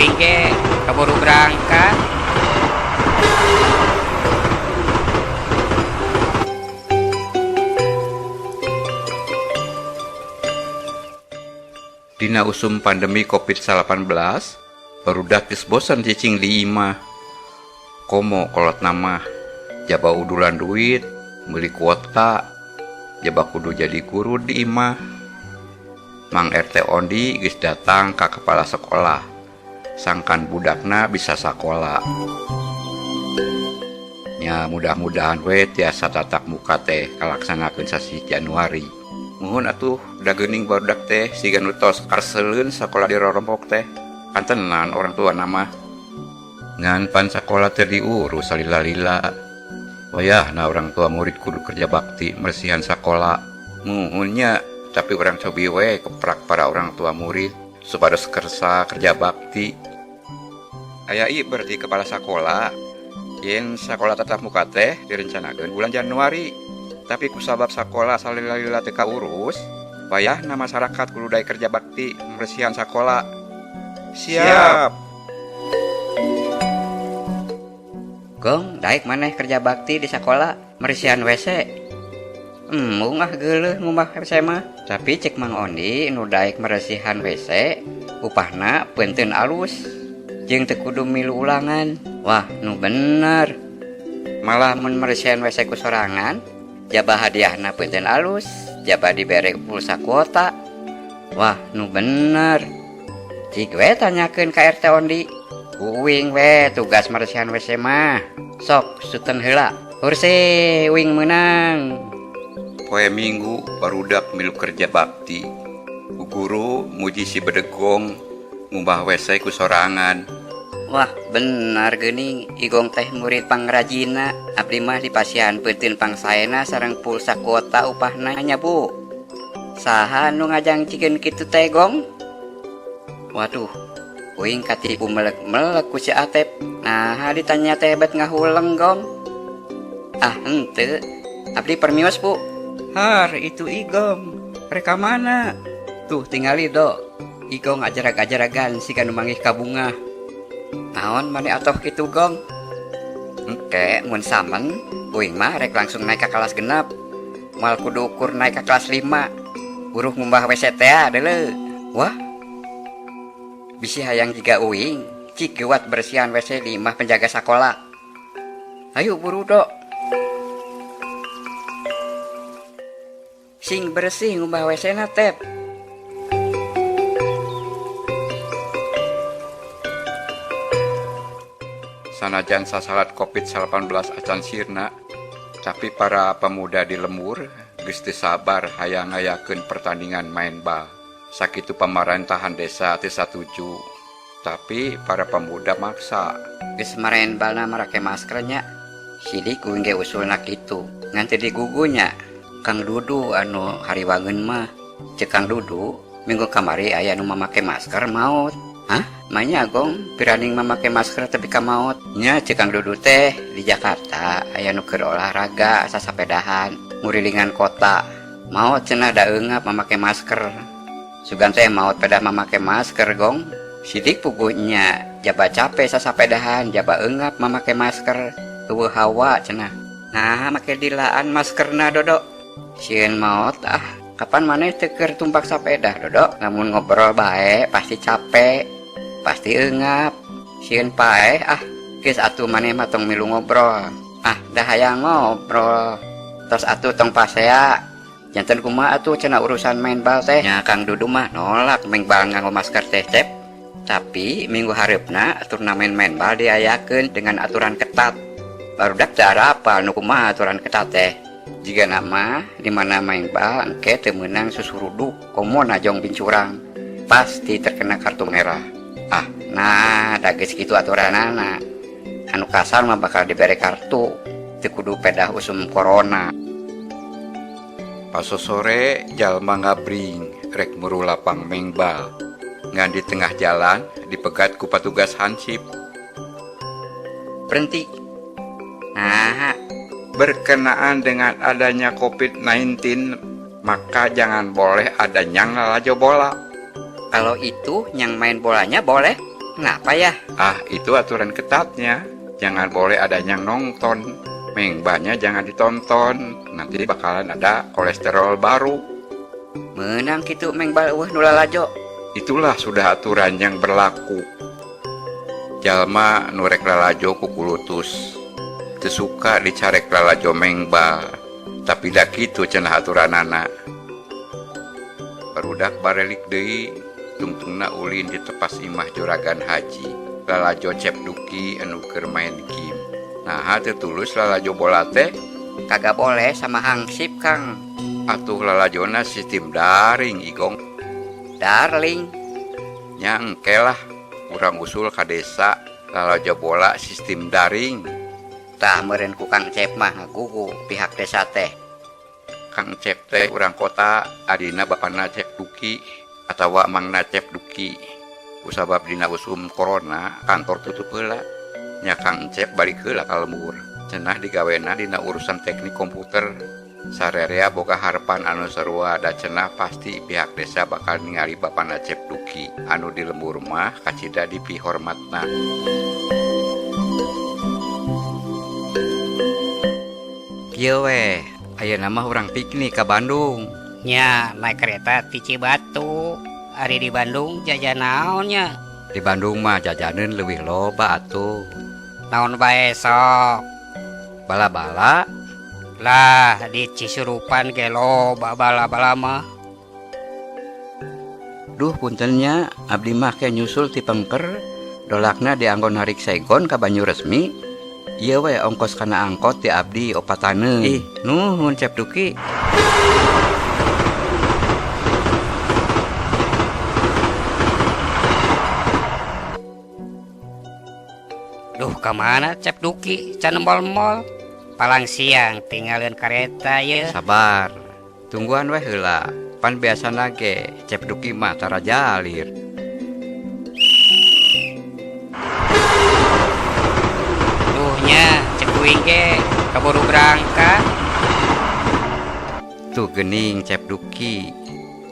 Uing ge kaburu berangkat. Dina usum pandemi Covid-19, barudak geus bosen cicing di imah. Komo kolotna mah, jaba udulan duit, meuli kuota, jaba kudu jadi guru di imah. Mang RT Ondi geus datang ka kepala sekolah, sangkan budakna bisa sakola. Nya mudah-mudahan we tiasa tatap muka teh kalaksanakeun sasih Januari. Muhun atuh da geuning barudak teh siga nu tos karseleun sakola dirorompok teh. Kantenan orang tua nama. Ngan pan sakola teh diurus salila-lila. Wayahna orang tua murid kudu kerja bakti mersihan sakola. Muhunnya tapi urang cobi we keprak para orang tua murid supados kersa kerja bakti. Aya ieu berarti kepala sakola. Yen sakola tatap muka teh direncanakeun bulan Januari. Tapi kusabab sakola salila-lila teu kaurus, wayahna masyarakat kudu daek kerja bakti mersihan sakola. Siap. Gong, daek maneh kerja bakti di sakola mersihan WC. Embung ah geuleuh ngumbah WC mah. Tapi cek Mang Ondi nu daek meresihan WC, upahna peunteun alus. Jeung teu kudu milu ulangan. Wah, nu bener. Malah mun meresihan WC ku sorangan, jaba hadiahna peunteun alus, jaba dibere pulsa kuota. Wah, nu bener. Cik we tanyakeun ka RT Ondi. Uing we tugas meresihan WC mah. Sok suten heula. Hurse uing meunang. Poe Minggu barudak milu kerja bakti. Bu guru muji si bedegong ngumbah WC ku sorangan. Wah, benar geuning Igong teh murid pangrajina. Abdi mah dipasihan peuteun pangsaena sareng pulsa kuota upahna nya Bu. Saha nu ngajangcikeun kitu teh Gong? Waduh, uing katipu melek-melek ku si Atep. Nah, ditanya teh bet ngahuleng Gong. Ah, henteu. Abdi permios Bu. Har, itu Igong. Reka mana? Tuh tingali do. Igong ajarag-ajaragan siga nu manggih ka bunga. Naon maneh atoh kitu Gong? Engke mun samen uing mah rek langsung naik ka kelas 6. Moal kudu ukur naik ka kelas 5. Buruh ngumbah WC teh deuleu. Wah. Bisi hayang jiga uing, cik geuwat bersihan WC di imah penjaga sakola. Ayo buru do. Sing bersih ngumbah WC na Tep. Sanajan sasalat Covid-19 acan sirna, tapi para pemuda di lembur geus teu sabar hayang ngayakeun pertandingan main bal. Sakitu pamarentahan desa teu satuju, tapi para pemuda maksa. Geus maraen balna marake masker nya. Sidik uing ge usulna kitu. Ngan teu digugunya. Kang Dudu anu hariwangeun mah. Ceuk Kang Dudu minggu kamari aya nu mamake masker maot. Hah? Manya Gong piraning mamake masker tapi ka maot. Nya ceuk Kang Dudu teh di Jakarta aya nu keur olahraga sasapedahan ngurilingan kota. Maot cenah da eungap mamake masker. Sugan teh maot pedah mamake masker Gong. Sidik puguhnya jaba capek sasapedahan jaba eungap mamake masker. Eueuh hawa cenah. Nah make dilaan maskerna Dodo. Sieun maot ah. Kapan maneh teu keur tumpak sapedah Dodo? Lamun ngobrol bae pasti capek, pasti eungap. Sieun paeh ah. Geus atuh maneh mah tong milu ngobrol. Ah, dah hayang ngobrol. Tos atuh tong pasea. Janten kumaha atuh cenah urusan main bal teh? Nya Kang Dudu mah nolak main bal nganggo masker teh Cep. Tapi minggu hareupna turnamen main bal diayakeun dengan aturan ketat. Barudak teu arapal nu kumaha aturan ketat teh. Jiga nama di mana main bal engke teu meunang susuruduk komo najong bincurang pasti terkena kartu merah. Ah, nah da geus kitu aturanana. Anu kasar mah bakal dibere kartu teu kudu pedah usum corona. Pasosore jalma ngabring rek muru lapang mengbal. Ngan di tengah jalan dipegat ku patugas hansip. Berhenti. Nah, berkenaan dengan adanya COVID-19, maka jangan boleh ada yang lalajo bola. Kalau itu yang main bolanya boleh. Kenapa ya? Ah, itu aturan ketatnya. Jangan boleh ada yang nonton. Mengbalnya jangan ditonton. Nanti bakalan ada kolesterol baru. Menang kitu mengbal eueuh nu lalajo. Itulah sudah aturan yang berlaku. Jalma nu rek lalajo ku kulutus. Teu suka dicarek lalajo mengbal. Tapi da kitu cenah aturanana. Barudak barelik deui tungtungna ulin di tepas imah Juragan Haji. Lalajo Cep Duki anu keur main game. Nah, teu tulus lalajo bola teh. Kagak boleh sama hangsip, Kang. Atuh lalajona sistem daring, Igong. Darling. Nya engke lah, urang usul ka desa lalajo bola sistem daring. Tah meureun ku Kang Cep mah ngagugu pihak desa teh. Kang Cep teh urang kota, adina bapana Cep Duki atawa mangna Cep Duki. Kusabab dina usum corona kantor tutup heula. Nya Kang Cep balik heula ka lembur. Cenah digawena dina urusan teknik komputer. Sarerea boga harapan anu sarua da cenah pasti pihak desa bakal ningali bapana Cep Duki anu di lembur mah kacida dipihormatna. Kieu weh, ayeuna mah urang piknik ka Bandung. Nya naik kereta ti Cibatu. Ari di Bandung jajan naon nya? Di Bandung mah jajaneun leuwih loba atuh. Naon bae sok? Bala-bala. Lah di Cisurupan ge loba bala-bala mah. Duh punten nya, abdi mah ke nyusul ti Pengker, dolakna dianggo narik Saigon ka Banyuresmi. Ieu we ongkos kana angkot ti abdi opataneun. Ih, nuhun Cep Duki. Duh, kamana Cep Duki can mol-mol? Palang siang tinggalin kareta ye. Sabar, tungguan weh heula. Pan biasana ge Cep Duki mah tara jalir. Duh nya, cek kuing ge kaburu berangkat. Tuh gening Cep Duki.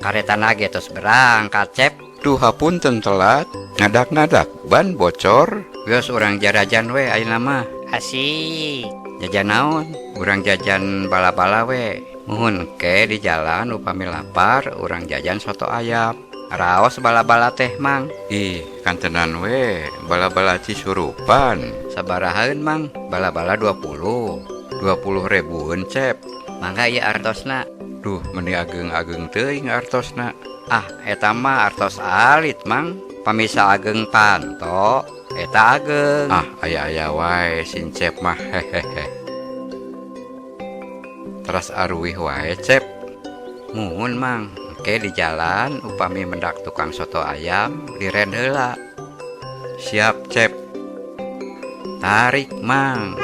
Karetana ge tos berangkat, Cep. Duh hapunten telat, ngadak-ngadak ban bocor. Geus urang jarajan we ayeuna mah. Asik. Jajan naon? Urang jajan bala-bala we. Muhun ke di jalan upami lapar urang jajan soto ayam. Raos bala-bala teh, Mang. Ih, kantenan we, bala-bala Cisurupan. Sabarahaeun, Mang? Bala-bala 20. 20 ribuan, Cep. Mangga ieu artosna. Duh, meni ageng-ageng teuing artosna. Ah, eta mah artos alit, Mang. Pamisa ageng panto, eta ageng. Ah, aya-aya wae sin Cep mah, hehehe. Teras aruih wae, Cep. Muhun, Mang. Engke di jalan upami mendak tukang soto ayam liren heula. Siap, Cep. Tarik, Mang.